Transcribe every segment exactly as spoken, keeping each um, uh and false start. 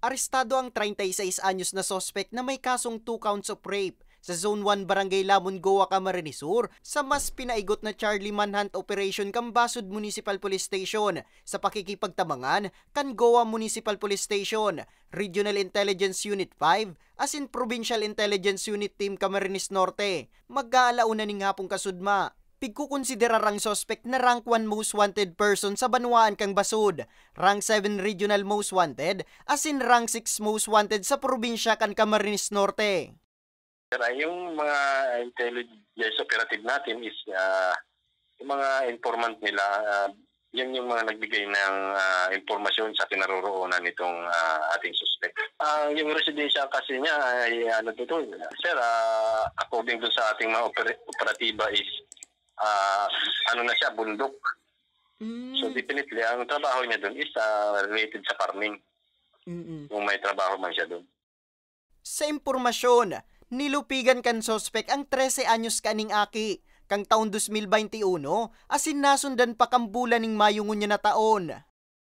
Arestado ang treinta y seis anyos na suspek na may kasong two counts of rape sa Zone one Barangay Lamon, Goa, Camarines Sur, sa mas pinaigot na Charlie Manhunt operation kan Basud Municipal Police Station sa pakikipagtabangan kan Goa Municipal Police Station, Regional Intelligence Unit five, asin Provincial Intelligence Unit Team Camarines Norte, mag-aalauna ning hapong kasudma. Pigkukonsiderar ang suspek na rank one most wanted person sa banwaan kan Basud, rank seven regional most wanted, asin rank six most wanted sa probinsya kan Camarines Norte. Sir, ay yung mga intelligence operative natin is ah, yung mga informant nila, ah, yun yung mga nagbigay ng ah, impormasyon sa kinaroroonan nitong ah, ating suspect. Ah, yung residensya kasi niya ay ano dito, sir, ah, according dun sa ating mga opera- operatiba is ah, ano na siya, bundok. So definitely, ang trabaho niya dun is ah, related sa farming, Mm-mm. kung may trabaho man siya dun. Sa impormasyon, nilupigan kan suspek ang trese anyos kaning aki kan taon dos mil baynte uno, asin nasundan pa kan bulan ning mayo ngunyan na taon.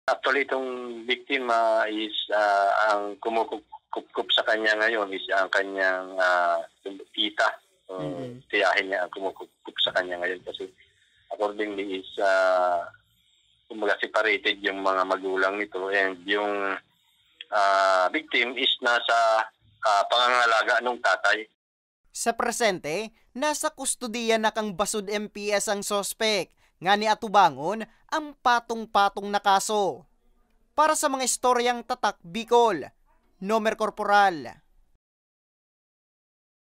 Actually, itong biktima is ah, ang kumukupkup sa kanya ngayon is ang kanyang ah, tita. So, Mm. tiyahin niya ang kumukupkup sa kanya ngayon kasi accordingly is ah, kumbaga separated yung mga magulang nito and yung ah, victim is nasa ah, pangangalaga ng tatay. Sa presente, nasa kustodiya na kan Basud M P S ang suspek, ngani atubangon ang patong-patong na kaso. Para sa mga istoryang tatak Bicol, Nomer Corporal.